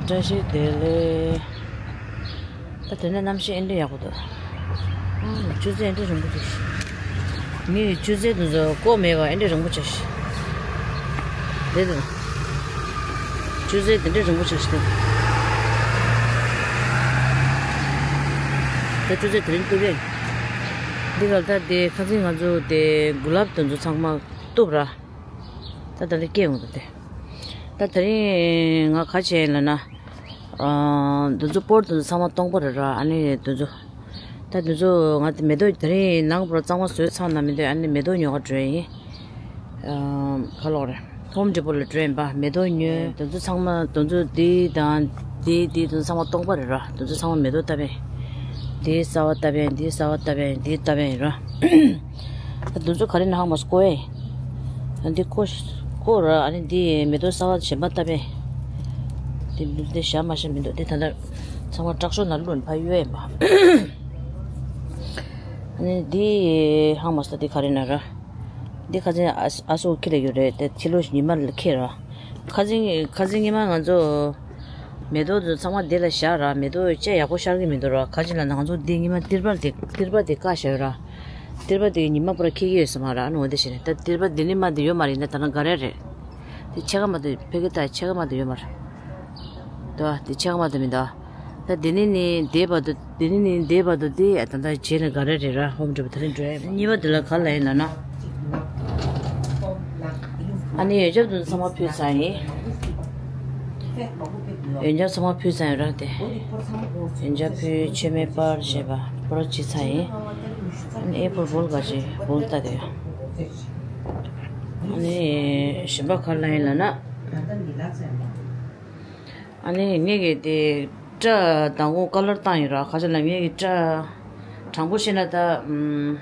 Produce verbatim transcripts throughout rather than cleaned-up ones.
བཀྲ་ཤིས་བདེ་ལེགས། ད་དེ་ནས་གནམ་གཤིས་ཨེ་འདྲ་ཡག་པོ་འདུག་ཨ་ནི་ཆུ་ཚོད་ཨེ་འདྲ་རིང་པོ་འདུག་ངས་ཆུ་ཚོད་དེ་ཚོ་བཀོག་མེད་པ་ཨེ་འདྲ་རིང་པོ་ཆགས་ཤག་དེ་དང་། ཆུ་ཚོད་དེ་འདྲ་རིང་པོ་ཆགས་ཤག་ད་ཆུ་ཚོད་དེ་རིང་གཏུབ་ཡས། འདི་ག་ལ་ད་དེ་ཁ་སང་ང་ཚོ་དེ་གུ་ལབ་དེ་ཚོ་ཚང་མ་གཏུབ་ར། ད་ད་ལྟ་སྐྱེས་འོང་འདུག་སྟེ། ད་དེ་རིང་ང་ག་བྱས་ཡིན་ལབ་ན། ཨ། འདི་ཚོ་སྤོར་དེ་ཚོ་ཚང་མ་སྟོང་པ་རེད་ར། ཨ་ནི་འདི་ཚོ། ད་འདི་ཚོ་ང་དེ་མེ་ཏོག་དེ་རིང་ནངས་པར་གཙང་མ་བཟོས་ཚར་ན་མི་འདུག་ཨ་ནི་མེ་ཏོག་ཉོ་ག་འགྲོ་ཡིན། ཨ། ག་ལོག་རེད། ཧོམ་ཌི་པོ་ལ་འགྲོ་ཡིན་པ། མེ་ཏོག་ཉོས། འདི་ཚོ་ཚང་མ་འདི་ཚོ་འདི་དང་འདི་འདི་འདི་ཚོ་ཚང་མ་སྟོང་པ་རེད་ར། འདི་ཚོ་ཚང་མ་མེ་ཏོག་བཏབ་པས། འདི་གསར་པ་བཏབ་པས། འདི་གསར་པ་བཏབ་པས། འདི་བཏབ་པས་ར། ད་འདི་ཚོ་ག་རེ་ན་ཧང་མ་སྐོ་ཨེ། ཨ་འདི་ཀོ་ཀོ་ར། ཨ་ནི་འདི་མེ་ཏོག་གསར་པ་གཞན་པ་བཏབ་པས། འདི་འདི་བཞག་མ་བཞག་མི་འདུག་འདི་ད་ལྟ་ཚང་མ་དྲག་ཤོས་ནང་བླུགས་ནས་ཕར་གཡུག་ཡས་ཡིན་པ། ཨ་ནི་འདི་ཧང་མ་ས་འདི་ག་རེ་ན་ར། འདི་ཁ་སང་ཨ་ཨ་སོ་ཁྱེར་ཡོད་རེད་དེ། ཕྱི་ལོགས་ཉི་མ་ལ་ཁྱེར་ར། ཁ་སང་ཁ་སང་ཉི་མ་ང་ཚོ་མེ་ཏོག་ཚོ་ཚང་མ་འདི་ལ་བཞག་ར། མེ་ཏོག་བཅད་ཡག་པོ་ཤར་གི་མི་འདུག་ར། ག་ཅི་ལབ་ན་ང་ཚོ་འདི་ཉི་མ་ཏིར་པ་དེ་ཏིར་པ་དེ་བཀག་བཞག་ཡོད་ར། ཏིར་པ་དེ་ཉི་མ་པུ་ར་ཁྱེར་གི་ཡོད་ས་མ་ར། ཨ་ནི་འོ་དེ་བྱས་ནས་ད་ཏིར་པ་འདི་ནི་མ་དེ་ཡོད་མ་རེད། ཡིན་ན་ད་ནང་ག་རེ་རེད། དེ་ཕྱེད་ཀ་མ་དེ་ཕ་གི་ད་ཕྱེད་ཀ་མ་དེ་ཡོད་མ་རེད། འདུག་ཨ། དེ་ཕྱེད་ཀ་མ་དེ་མི་འདུག་ཨ། ད་དེ་ནི་ནི་འདས་པ་དུ། དེ་ནི་ནི་འདས་པ་དུ་དེ་ད་ལྟ་རྗེས་ལ་ག་རེ་རེད་ར། ཧོམ་ཌི་པོ་དེ་རིང་འགྲོ་ཡ། གཉིས་པ་དེ་ལ་ག་ལ་ཡིན་ལབ་ན། ཨ་ནི་ཡོན་ཆབ་དེ་ཚང་མ་ཕུལ་ཚར་ཡིན། ཡོན་ཆབ་ཚང་མ་ཕུལ་ཚར་ཡིན་ར་དེ། ཡོན་ཆབ་ཕུལ། མཆོད་མེ་སྤར་བྱས་པ་པུ་ར་བྱས་ཚར་ཡིན། ཨ་ནི་ཨེ་པལ་བོལ་ག་ཅིག་བོལ་ལྟ་དེ། ཨ་ནི་གཞན་པ་ག་ལ་ཡིན་ལབ་ན། ཨ་ནི་ངས་ཀྱི་དེ་སྐྲ་མདང་དགོང་ཀ་ལར་བཏང་ཡིན་ར། ག་ཅི་ལབ་ངས་ཀྱི་སྐྲ་དྲང་པོ་བཤད་ན་ད་ཨམ།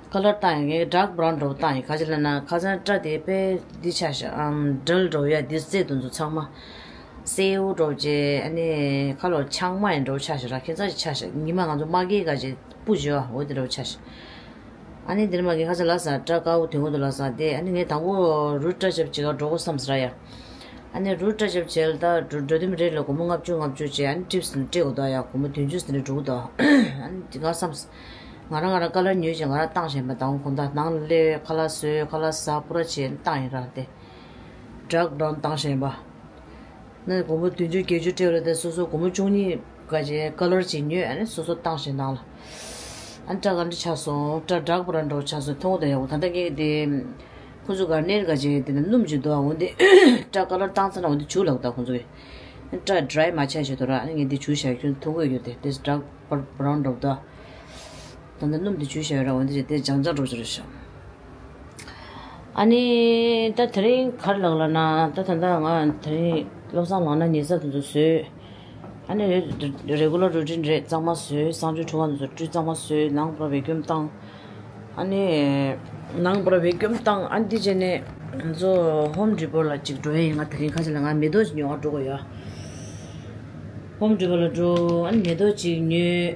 ཀ་ལར་བཏང་ཡིན། ངས་ཌརྐ་བྷ་རའུན་འདྲ་པོ་བཏང་ཡིན། ག་ཅི་ལབ་ན་ཁ་སང་སྐྲ་དེ་དཔེ་འདི་ཆགས་ཤག་ཨམ། ཌལ་འདྲ་པོ་ཡ། འདི་རྩེ་དེ་ཚོ་ཚང་མ་སེའུ་འདྲ་པོ་བྱས། ཨ་ནི་ཁ་ལོ་ཆང་མ་ཡིན་འདྲ་པོ་ཆགས་ཤག་ར། ཁྱད་མཚར་ཞིག་ཆགས་ཤག་ཉི་མ་ང་ཚོ་མ་གིའི་ག་ཅིག་སྤུ་བྱས་པ་འོ་དེ་འདྲ་པོ་ཆགས་ཤག་ཨ་ནི་འདིར་མ་གི་ཁ་ཆེ་ལ་ས་སྐྲ་དཀར་པོ་དེ་ངོ་དུ་ལ་ས་དེ། ཨ་ནི་ངས་དང་པོ་རུ་སྐྲ་ཞབས་ཅིག་ག་འགྲོ་གོ་བསམ་ཟེར་ཡ། ཨ་ནི་རུ་སྐྲ་ཞབས་བྱས་ལ་ད་འགྲོ་འགྲོ་དུས་རེད་ལ་སྒོར་མོ་ལྔ་བཅུ་ལྔ་བཅུ་བྱས། ཨ་ནི་ཊིབ་སི་ནི་སྤྲད་དགོས་དོ་ཡ། སྒོར་མོ་བདུན་ཅུ་ཟིན་རེ་འགྲོ་གི་དོ། ཨ་ནི་ང་བསམ། ང་རང་ང་རང་ཀ་ལར་ཉོས་བྱས་ང་རང་བཏང་བཞིན་པ། དང་པོ་དགོང་དག་ནང་ལ་སླེབས་ཁ་ལག་བཟོས། ཁ་ལག་ཟ། པུ་ར་བྱས་བཏང་ཡིན་ར་དེ། ཌརྐ་བྷ་རའུན་བཏང་བཞིན་པ། ནི་སྒོར་མོ་བདུན་ཅུ་བརྒྱད་ཅུ་སྤྲད་ལ་དེ་སོ་སོ་སྒོར་མོ་བཅུ་གཉིས་ག་ཅིག་ཀ་ལར་ཅིག་ཉོས། ཨ་ནི་སོ་སོ་བཏང་བཞིན་ནང་ལ། ཨ་ནི་སྐྲ་ག་འདྲ་ཆགས་སོང་། སྐྲ་ཌརྐ་བྷ་རའུན་འདྲ་པོ་ཆགས་སོང་། མཐོང་དང་ཡག་པོ། ད་ལྟ་ངས་དེ་ཁོ་ཚོ་གར་ནེར་ག་ཅིག་དེ་ནི་སྣུམ་ཅིག་འདུག་ཨ། འོ་འདི་སྐྲ་ཀ་ལར་བཏང་ཚར་ན་འོ་འདི་བྱུག་ལབ་ད་ཁོ་ཚོ་གིས། ཨ་ནི་སྐྲ་ཌི་རའི་མ་ཆགས་ཤིག་འདུག་ར། ཨ་ནི་ངས་འདི་བྱུག་བཞག་ཁྱོད་མཐོང་གི་ཡོད་དེ། དེ་ཌརྐ་བྷ་རའུན་འདྲ་པོ་འདུག་ད་ལྟ་སྣུམ་དེ་བྱུག་བཞག་ཡོད་ར། འོ་འདི་བྱས་དེ་ལྗང་ལྗང་འདྲ་པོ་ཅིག་རེད་ཤག་ཨ་ནི་ད་དེ་རིང་ག་རེ་ལབ་ལབ་ན། ད་ད་ལྟ་ང་དེ་རིང་བློ་བཟང་ལགས་ན་ཉལ་ས་དེ་ཚོ་བཟོས། ཨ་ནི་རེ་གུ་ལར་རུ་ཊིན་རེད། གཙང་མ་བཟོས། གསང་སྤྱོད་ཁྲུས་ཁང་དེ་ཚོ་བཀྲུས། གཙང་མ་བཟོས། ནང་པུ་ར་བེ་ཀུམ་བཏང་། ཨ་ནི་ནང་པུ་ར་བེ་ཀུམ་བཏང་། ཨ་ནི་དེ་བྱས་ནས་ང་ཚོ་ཧོམ་ཌི་པོ་ལ་ཅིག་འགྲོ་ཡ་ཡིན། ང་དེ་རིང་ཁ་ཆེ་ལ་ང་མེ་ཏོག་ཅིག་ཉོ་ག་འགྲོ་དགོས་ཡོད། ཧོམ་ཌི་པོ་ལ་འགྲོ། ཨ་ནི་མེ་ཏོག་ཅིག་ཉོས།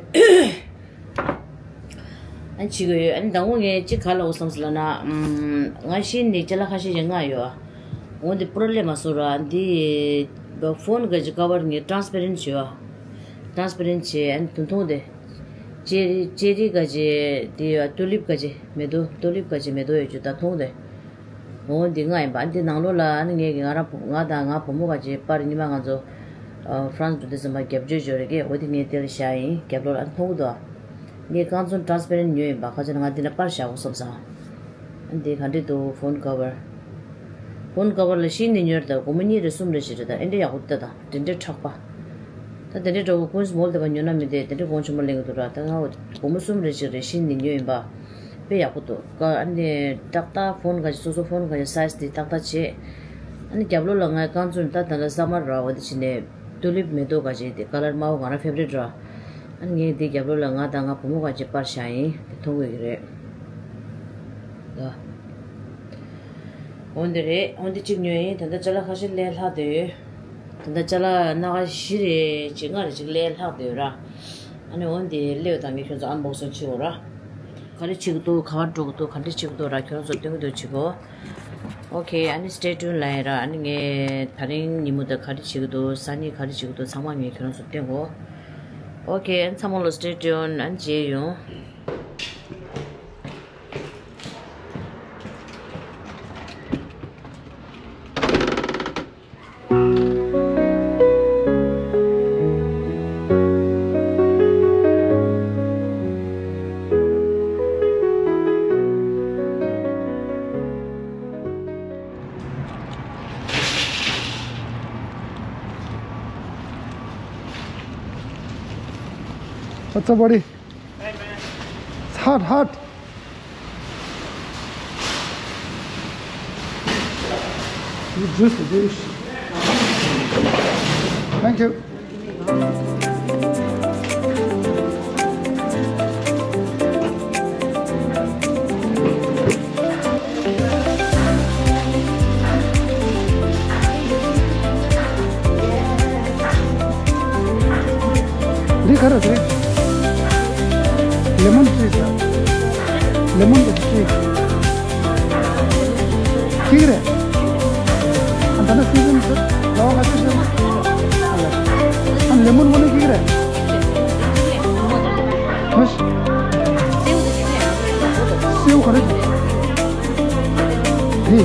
ཨ་ནི་བྱེད་དགོས་ཡོད། ཨ་ནི་མདང་དགོང་ངས་ཅིག་ག་ལབ་དགོས་བསམ་སོང་ལབ་ན། ཨམ། ང་ཤི་ནས་ཅ་ལག་ཁ་ཤས་ཤིག་མངགས་ཡོད། འོ་འདི་པུ་ར་ལེན་མ་སོང་ར། འདི་ཕོན་ག་ཅིག་ཀ་བར་ངས་ཊ་རན་སི་པེ་རེན་ཊི་བྱས་པ། ཊ་རན་སི་པེ་རེན་ཊི་བྱས། ཨ་ནི་དུ་མཐོང་དེ། ཅེ་རི་ཅེ་རི་ག་ཅིག་དེ་ཡོད། ཏུ་ལིབ་ག་ཅིག་མེ་ཏོག་ཏུ་ལིབ་ག་ཅིག་མེ་ཏོག་ཡོད་རྒྱུ་ད་མཐོང་དེ། འོ་འདི་མངགས་ཡིན་པ། ཨ་ནི་འདི་ནང་ལོགས་ལ་ཨ་ནི་ངས་ཀྱི་ང་རང་ང་དང་ང་བུ་མོ་ག་ཅིག་པར་ཉི་མ་ང་ཚོ་ཨ་ཧྥ་རན་སི་འགྲོ་དུས་ཙམ་པ་རྒྱབ་བཅོལ་འབྱོར་རེ་གས། འོ་དེ་ངས་དེར་བཞག་ཡིན། རྒྱབ་ལོགས་ལ་ཨ་ནི་མཐོང་གི་འདུག་ངས་རྐང་བཙུན་ཊ་རན་སི་པེ་རེན་ཊི་ཉོས་ཡིན་པ། ཁ་ཆེ་ན་ང་འདི་ན་པར་བཞག་དགོས་བསམ་སོང་། ཨ་ནི་འདི་ག་འདྲ་འདུག་ཕོན་ཀ་བར། ཕོན་ཀ་བར་ལ་ཤིན་ནས་ཉོས་རེད། ད་སྒོར་མོ་གཉིས་རེ་གསུམ་རེ་ཞིག་རེད། ད་ཨེ་འདྲ་ཡག་པོ་འདུག་ད་དེ་འདྲའི་མཁྲེགས་པ། ད་དེ་འདྲའི་འདྲ་པོ་ཀུན་སི་མོལ་དེ་པ་ཉོ་ན་མི་དེ་དེ་འདྲའི་གོང་ཆེན་པོ་ལེན་གི་འདུག་ར། ད་ང་སྒོར་མོ་གསུམ་རེ་ཞིག་རེ་ཤིན་ནས་ཉོས་ཡིན་པ། དཔེ་ཡག་པོ་འདུག་ག་ཨ་ནི་ཏག་ཏག་ཕོན་ག་ཅིག་སོ་སོ་ཕོན་ག་ཅིག་སའི་ཛི་དེ་ཏག་ཏག་བྱས། ཨ་ནི་རྒྱབ་ལོགས་ལ་ངའི་རྐང་བཙུན་ད་ད་ལྟ་ས་མར་ར། འོ་དེ་བྱས་ནས་ཏུ་ལིབ་མེ་ཏོག་ག་ཅིག་དེ་ཀ་ལར་དམར་པོ་ང་རང་ཕེ་བ་རིཊ་ར། ཨ་ནི་ངས་དེ་རྒྱབ་ལོགས་ལ་ང་དང་ང་བུ་མོ་ག་ཅིག་པར་བཞག་ཡིན། དེ་མཐོང་དགོས་ཀྱི་རེད། ད་འོ་འདི་རེད། འོ་འདི་གཅིག་ཉོས་ཡིན། ད་ལྟ་ཅ་ལག་ཁ་ཤས་ལས་ལྷག་བསྡད་ཡོད། ད་ལྟ་ཅ་ལག་སྣ་ཁ་བཞི་རེ་གཅིག་ལྔ་རེ་གཅིག་ལས་ལྷག་བསྡད་ཡོད་ར། ཨ་ནི་འོ་འདི་སླེབས་དང་ངས་ཁྱོད་ཚོ་ཨན་བོག་སིང་བྱེད་འོ་ར། ག་རེ་བྱེད་ཀྱི་འདུག་ག་བར་འགྲོ་གི་འདུག་ག་འདྲ་བྱེད་ཀྱི་འདུག་ར། ཁྱོད་ཚོ་སྟོན་གྱི་འདུག་བྱེད་གོ། ཨོ་ཁེ། ཨ་ནི་stay tuned ལབ་ཡ་ར། ཨ་ནི་ངས་ད་རིང་ཉིན་མོ་དང་ག་རེ་བྱེད་ཀྱི་འདུག་ས་གནས་ག་རེ་བྱེད་ཀྱི་འདུག་ཚང་མ་ངས་ཁྱེད་རང་ཚོར་སྟོན་གོ། ཨོ་ཁེ། ཨ་ནི་ཚང་མ་ལ་stay tuned། ཨ་ནི་མཇལ་ཡོང་། What's up, buddy? It's hot, hot. You juice the dish. Thank you. འདི་ག་རེ་རེད། ལེ་མོན་ཊི་ཟེར། ལེ་མོན་ཊི་ཊི། ཅིག་རེད། ཨ་ད་ནི་སི་ཛན་ཟེར། ལོ་ང་ཚོ་ཤེས། ཨ་ལེ་མོན་ཝ་ནི་ཅིག་རེད། ཧོ་ཤ། སེའུ་ག་རེ་རེད། འདི།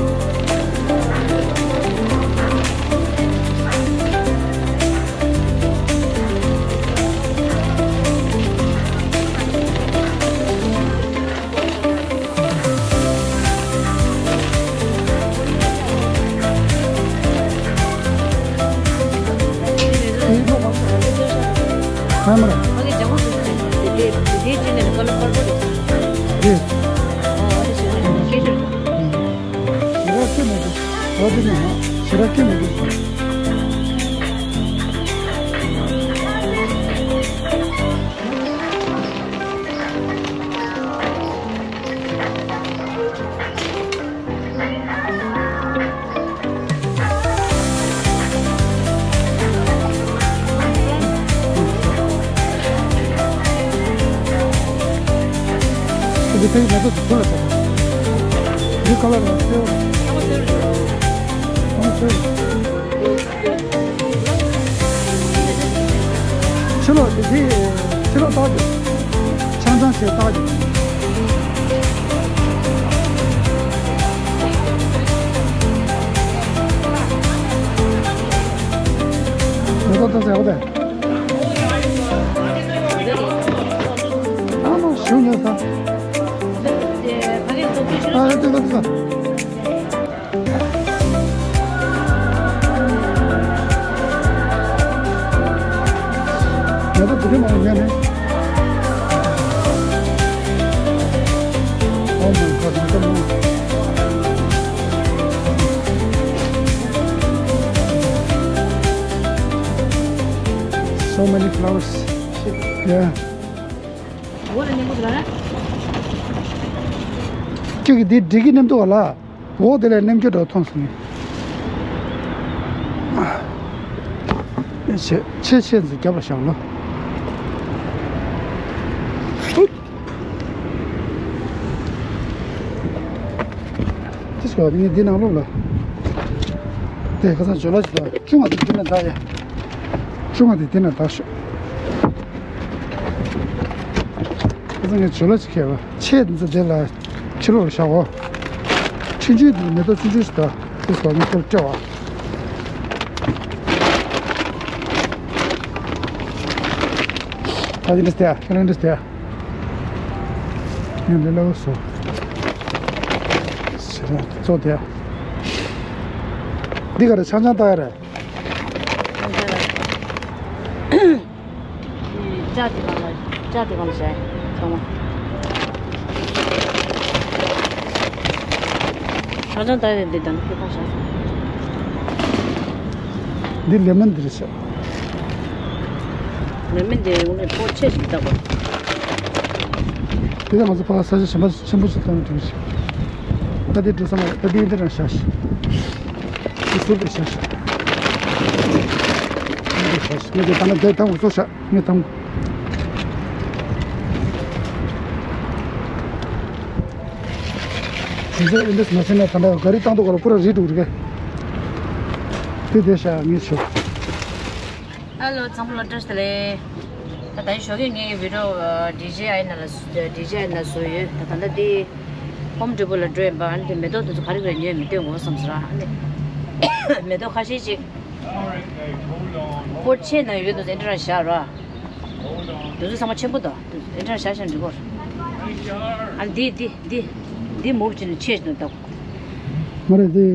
མ་མ་ར། འདི། ཞེ་དྲག་སྐྱིད་མི་འདུག་འོ་དེ་ནི་ཞེ་དྲག་སྐྱིད་མི་འདུག་འདི་ཕ་གི་མེ་ཏོག་ཚོ་ཚོ་ལ་ཟ། འདི་ཀ་ལར་ཡང་སེའུ། ཨང་སེའུ། ཕྱི་ལོགས་དེ་དེ་ཕྱི་ལོགས་བཏགས་དེ། ཆང་ཆང་ཞེས་བཏགས་དེ། མེ་ཏོག་ཏོག་ཟེར་བ་དེ། ཨ་མ་ཞུ་ཉོ་ས། ཨ་ཏི་ཏི་ཏི། ང་ཚོ་དེ་རིང་མ་ཉལ་ནས། Oh my God, ང་ཚོ་མོ། So many flowers. Yeah. འོ་ལ་ཉན་པོ་ཟེར་ལ། ཁྱོད་ཀྱིས་འདི་འགྲིག་གི་མནན་འདུག་ག་ལ། འོ་དེ་ལས་མནན་རྒྱུ་འདྲ་མཐོང་སོང་ངས། ཆེ་ཆེ་ཆེ་ཚོ་རྒྱབ་ལ་བཞག་ལོ། ཨུད། ཅི་ཞིག་ངས་འདི་ནང་ལོགས་ལ། དེ་ཁ་སང་ཇོ་ལ་ཞིག་ལ་ཅུང་ང་དེ་འདི་ན་ད་ཡ། ཅུང་ང་དེ་འདི་ན་ད་ཤོག་ཁ་སང་ངས་ཇོ་ལ་ཞིག་ཁྱེར་བ། ཆེ་འདི་ཚོ་དེ་ལ་ཕྱི་ལོགས་ལ་བཞག་འོ། ཆུང་ཆུང་དེ་མེ་ཏོག་ཆུང་ཆུང་ཞིག་ད། དེ་སོགས་ནི་ཁྱོད་སྤྲད་བ། ད་འདི་འདྲ་སྟེ་ཁྱོད་རང་འདྲ་སྟེ། ངས་འདི་ལ་བུ་སོ། ཟེར་ན་གཙོ་དེ། འདི་ག་རེ་ཆང་ཆང་ལྟ་ཡ་རེད། ལྕགས་དེ་གང་ལ་ལྕགས་དེ་གང་ལ་བྱས་ཚང་མ། ཆང་ཆང་ལྟ་ཡ་རེད། འདི་དང་འདི་ཕ་བཞག་སོང་། འདི་ལེ་མོན་འདི་རེད་ཤག་ལེ་མོན་འདི་ངོ་མས་ཕོ་ཆེ་ཞིག་བཏགས་པ། དེ་ལ་ང་ཚོ་ཕར་ས་ཆ་གཞན་པ་ཆེན་པོ་ཞིག་བཏང་ན་འགྲིག་གི་ཞིག་ད་དེ་འགྲོ་ས་མ་རེད། ད་དེ་འདི་རང་བཞག་ཞིག་དེ་ཟུར་དེ་བཞག་ཞིག་འདི་བཞག་ཞིག་ངས་དེ་ད་ནི་དེ་དང་འུ་ཚོ་བཞག་ངས་དང་། དེ་ཚོ་ཨིན་ཌས་མ་ཤེས་ན་ད་ལྟ་ག་རི་བཏང་དུས་སྐབས་ལ་པུ་ར་རི་འགྲོ་གི་རེད། དེ་དེ་ཤ་ངས་ཆོ། ཧེ་ལོ་ཚང་མ་ལ་བཀྲ་ཤིས་བདེ་ལེགས། ད་ད་ཞོགས་ཀས་ངའི་བི་ཌི་ཡོ་ཌི་ཇེ་ཨའི་ནང་ལ་ཌི་ཇེ་ཨའི་ནང་བཟོས་ཡོད། ད་ད་ལྟ་འདི་ཧོམ་ཌི་པོ་ལ་འགྲོ་ཡིན་པ། ཨ་ནི་དེ་མེ་ཏོག་དེ་ཚོ་ག་རེ་རེད་ཉོས་མི་སྟོན་དགོས་བསམ་ཟེར། ཨ་ནི་མེ་ཏོག་ཁ་ཤས་ཅིག་པོ་ཆེ་ན་ཡོད་དུ་ཨེ་འདྲ་བཞག་ར། དེ་ཚོ་ཚང་མ་ཆེན་པོ་དང་ཨེ་འདྲ་བཞག་བཞག་འགྲིག་གོ། ཨ་འདི་འདི་འདི་འདི་མུབ་བྱས་ནས་ཆེ་ཞིག་འདུག་མ་རེད་དེ།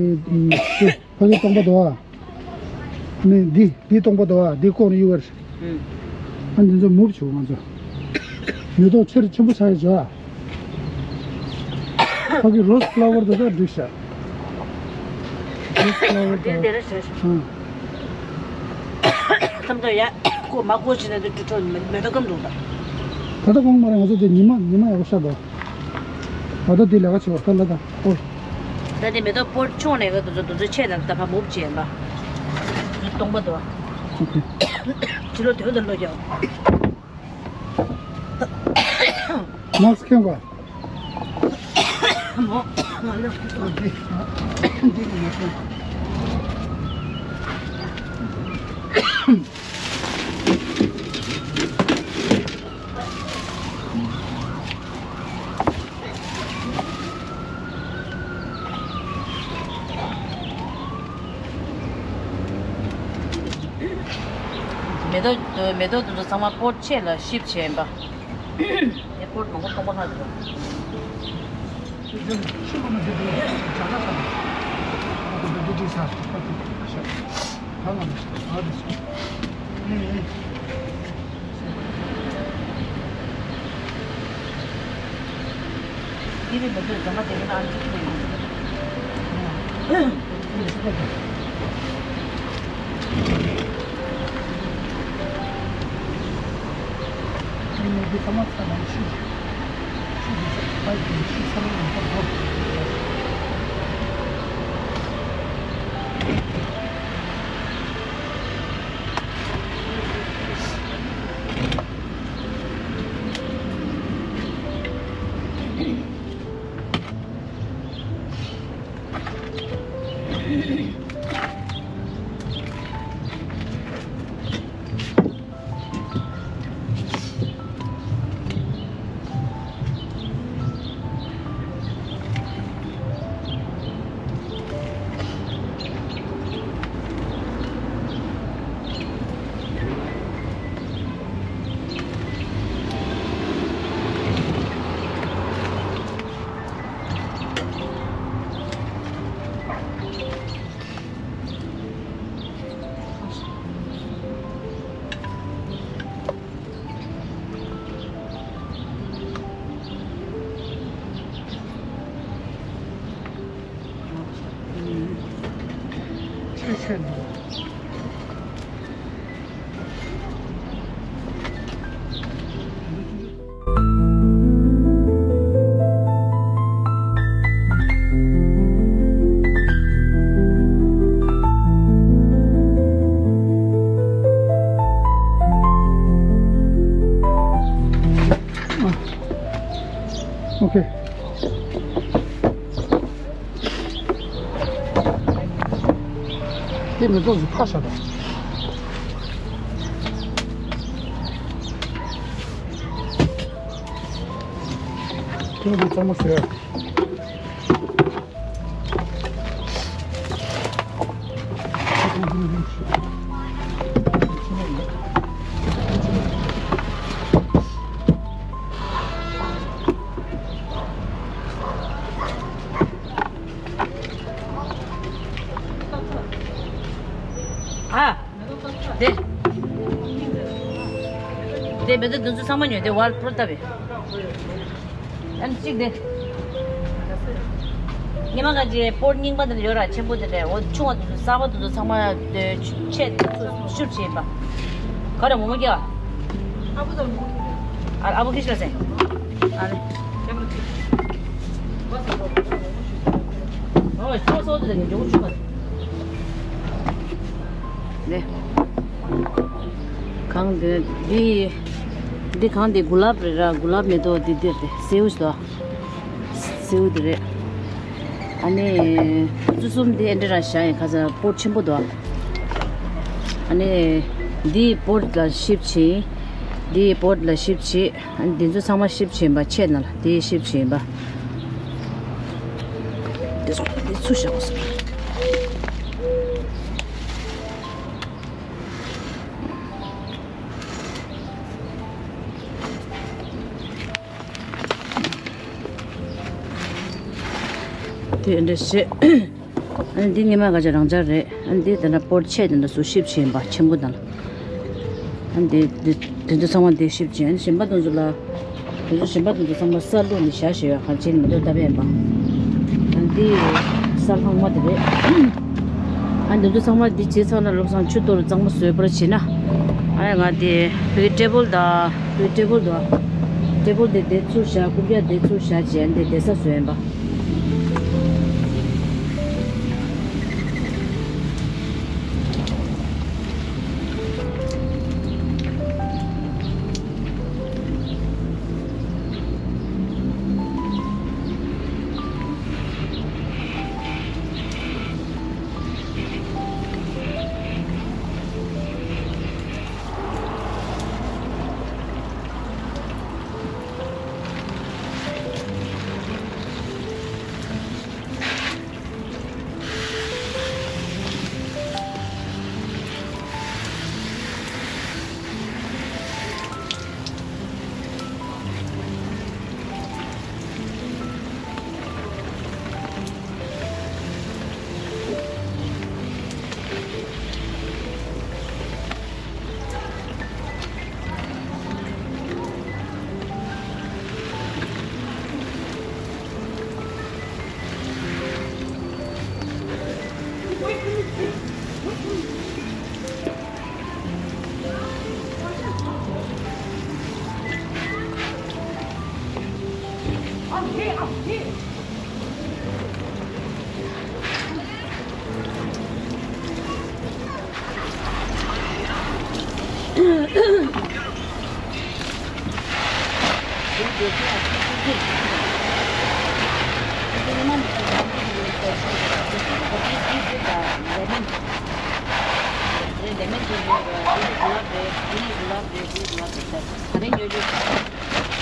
ཕ་གི་སྟོང་པ་འདུག་ཨ། ནི་འདི་འདི་སྟོང་པ་འདུག་ཨ། འདི་ལྐོག་ནས་གཡུག་པ་རེད། ཨ་འདི་ཚོ་མུབ་བྱུང་ང་ཚོ། མེ་ཏོག་ཆེར་ཆེན་པོ་ཆགས་ཡོད་ཅོ་ཨ། ཕ་གི་རོ་སི་ཕ་ལ་ཝར་དེ་ཚོ་འགྲིག་ཤག་རོ་སི་ཕ་ལ་ཝར་དེ། འདི་འདི་རེད་ཤག་ཨ། ཐམ་ཐམ་ཡ། ཁོ་མ་ཁོ་ཕྱིན་ན་འདི་ཀྲུ་ཀྲོ་མེ་མེ་ཏོག་སྐམ་འགྲོ་ད། ད་ལྟ་གོང་མ་རེད། ང་ཚོ་འདི་ཉི་མ་ཉི་མ་ཡག་པོ་ཤར་འདུག་ད་ལྟ་འདི་ལས་ཀ་བྱེད་པ་ད་ལ་ད་ཨོ། ད་འདི་མེ་ཏོག་པོ་ཆུང་ནས་ག་དུ་ཚོ་དུ་ཚོ་ཆེ་ན་ད་ཕ་མུབ་བྱས་ཡིན་པ། སྟོང་པ་འདུག་ཨོ་ཁེ། ཕྱི་ལོ་དོན་དུ་ལོ་རྒྱག་མཱ་སི་ཁེངས་པ། མོ། ང་ལ་འདི་འདི་ནི་མ་ཤེས། མེ་ཏོག་མེ་ཏོག་དེ་ཚོ་ཚང་མ་པོ་ཆེ་ལ་ཤིབ་བྱས་ཡིན་པ། ཨེ་པོར་མང་པོ་གཏོང་པ་ཧ་ལས། ཨོ་ཁེ། དེ་མེ་ཏོག་ཟིག་ཕ་ཤ་དང་། ཁྱོད་ཀྱིས་གཙང་མ་ཟེར། ཨ། དེ། དེ་མེ་ཏོག་དེ་ཚོ་ཚང་མ་ཉོས་ཏེ་ཝལ་པོར་བཏབ་པས། ཨ་ནི་གཅིག་དེ། ཉི་མ་ག་ཅེ་པོར་རྙིང་པ་དེ་ཡོད་ར་ཆེན་པོ་དེ་རེད། འོ་ཆུང་བ་དེ་ཚོ་གསར་པ་དེ་ཚོ་ཚང་མ་དེ་ཆུ་ཆད་དེ་ཚོ་ཤུབ་བྱས་པ། ག་རེ་མོ་མོ་སྐྱེ་བ། ཨ་བུ་དང་མོ་ཨ་ཨ་བུ་ཁྱི་ཤ་ཟེ། ཨ་ནི། ཨོ་སོ་སོ་དེ་ནི་འཇོག་ཆུང་བ། ནས། གང་དེ་འདི། འདི་གང་དེ་གུ་ལབ་རེད་ར། གུ་ལབ་མེ་ཏོག་འདི་འདིར་དེ་སེའུ་ཞིག་དོ། སེའུ་འདི་རེད། ཨ་ནི་འདི་ཚོ་གསུམ་འདི་ཨེ་འདྲ་ར་བཞག་ཡིན། ཁ་ས་པོཊ་ཆེན་པོ་འདུག་ཨ་ནི་འདི་པོཊ་ལ་ཤིབ་བྱས། འདི་པོཊ་ལ་ཤིབ་བྱས། ཨ་ནི་འདི་ཚོ་ཚང་མ་ཤིབ་བྱས་ཡིན་པ། ཆེད་ན་ལ་འདི་ཤིབ་བྱས་ཡིན་པ། འདི་ཚོ་འདི་ཚུར་བཞག་སོང་། དེ་འདྲ་བྱེད། ཨ་ནི་འདི་སྔོན་མ་ག་ཅག་རང་འཇགས་རེད། ཨ་ནི་འདི་དེ་འདྲ་པོཊ་ཆེ་དེ་འདྲ་ཚུར་ཤིབ་བྱས་ཡིན་པ། ཆེན་པོ་དང་། ཨ་ནི་འདི་འདི་འདི་ཚོ་ཚང་མ་འདི་ཤིབ་བྱས། ཨ་ནི་གཞན་པ་དེ་ཚོ་ལ། དེ་ཚོ་གཞན་པ་དེ་ཚོ་ཚང་མ་ས་བླུགས་ནས་བཞག་བཞག་ཡོད། ག་རེ་བྱས་ནས་མེ་ཏོག་བཏབ་ཡིན་པ། ཨ་ནི་འདི་ས་ལྷག་མ་དེ་རེད། ཨ་ནི་འདི་ཚོ་ཚང་མ་འདི་བྱས་ཚར་ན་བློ་བཟང་ཆུ་གཏོར་གཙང་མ་བཟོས་པར་བྱེད་ན། ཨ་ཡ་ང་དེ་བོད་ཀྱི་ཊེ་བལ་དང་། བོད་ཀྱི་ཊེ་བལ་དང་། ཊེ་བལ་དེ་དེ་ཚུར་བཞག་རྐུབ་བཀྱག་དེ་ཚུར་བཞག་བྱས་འདི་བསྡད་ས་བཟོས་ཡིན་པ།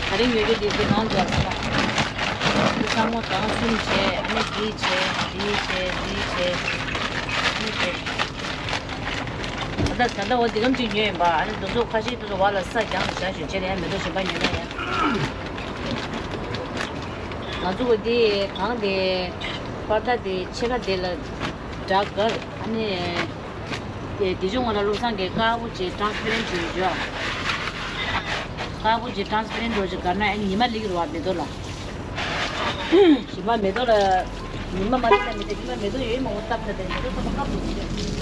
ག་རེ་ཉོ་རྒྱུ་དེ་ཚོ་གང་འདྲ་ཟེར་ན། འདི་ཚང་མ་གང་གསུམ་བྱས། ཨ་ནི་འདི་བྱས། འདི་བྱས། འདི་བྱས། འདི་བྱས། ད་ལྟ་ད་ལྟ་འོ་འདི་གམ་ཅིག་ཉོས་ཡིན་པ། ཨ་ནི་འདི་ཚོ་ཁ་ཤས་འདི་ཚོ་བར་ལ་ས་རྒྱང་ནས་བཞག་ཞོད་བྱས་ལ་ཡང་མེ་ཏོག་གཞན་པ་ཉོས་ན་ཡང་། ང་ཚོ་གི་འདི་གང་དེ་པར་ད་དེ་ཕྱེད་ཀ་དེ་ལ་འདྲ་གར། ཨ་ནི། དེ་དེ་བྱུང་བ་ལ་བློ་བཟང་གིས་དཀར་པོ་བྱས་ཊ་རན་སི་པེ་རེན་ཊི་བྱས་བཞག་དཀར་པོ་བྱས་ཊ་རན་སི་པེ་རེན་ཊི་འདྲ་བོ་ཅིག་བཀར་ན་ཨེ་ཉི་མ་སླེབས་ཀྱི་རེད་བ། མེ་ཏོག་ལ། ཞིམ་པ་མེ་ཏོག་ལ། ཉི་མ་མ་སླེབས་ན་མི་འདུག་ཉི་མ་མེ་ཏོག་ཡོད་མང་པོ་བཏབ་ན་དེ་མེ་ཏོག་ཚང་མ་སྐམ་འགྲོ་གི་རེད།